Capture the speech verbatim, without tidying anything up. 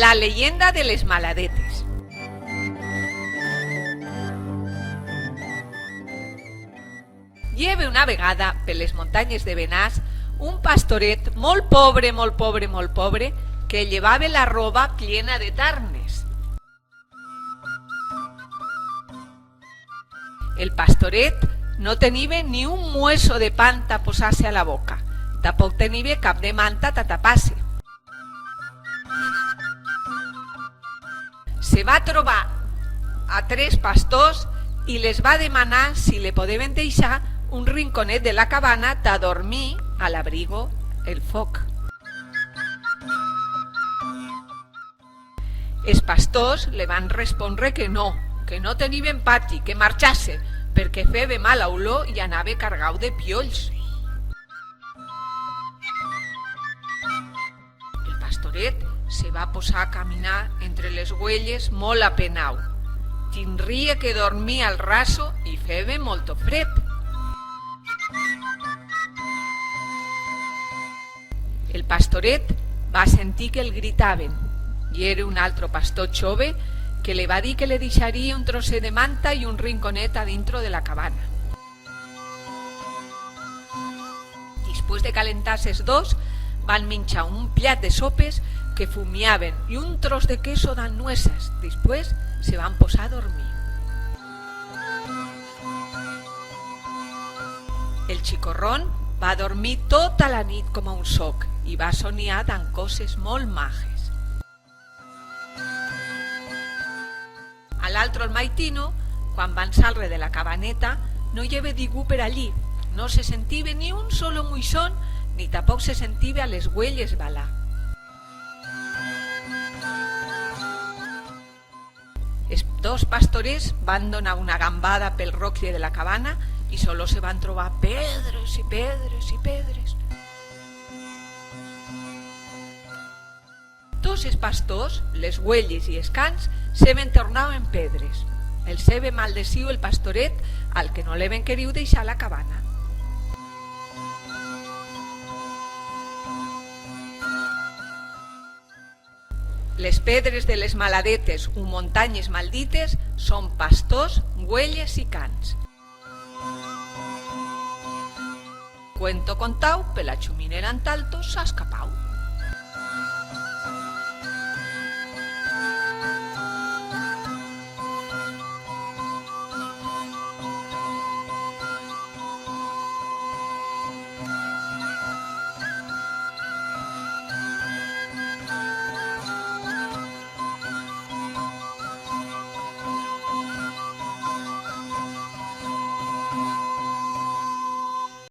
La leyenda de les maladetes. I hebe una vegada, per les montanyes de Benás, un pastoret molt pobre, molt pobre, molt pobre, que llevabe la roba pliena de tarnes. El pastoret no tenibe ni un mueso de pan ta posar-se a la boca, tapoc tenibe cap de manta ta tapar-se. Se va trobar a tres pastors y les va demanar si le podeben deixar un rinconet de la cabana ta dormir a l'abrigo, el foc. Es pastors le van responre que no, que no teniben pati, que marchase, perque febe mala ulor y anabe cargau de piolls. El pastoret se va posar a caminar entre les uellas molt apenau. Tinría que dormir al raso y febe molto fred. El pastoret va sentir que el gritaben. Yere un altro pastor chove que le va dir que le dixaría un trocet de manta y un rinconet adintro de la cabana. Dispués de calentar-se es dos, van minchar un plat de sopes que fumiaben y un tros de queso dan nuesas. Dispués se van posar a dormir. El chicorrón va dormir tota la nit coma un soc y va soniar dan coses molt majes. A l'altro el maitino, cuan van salre de la cabaneta, no i hebe digú per allí, no se sentibe ni un solo muixón, ni tapoc se sentibe a les uellas balar. Es dos pastores van donar una gambada pel roclle de la cabana y solo se van trobar pedres y pedres y pedres. Tots es pastors, les uellas y es cans s'heben tornau en pedres. El s'hebe maldeciu el pastoret, al que no l'heben queriu deixar la cabana. Les pedres de les maladetes u montanyes maldites son pastors, uellas y cans. Cuento contau, per la chuminera a'ntalto s'ha escapau.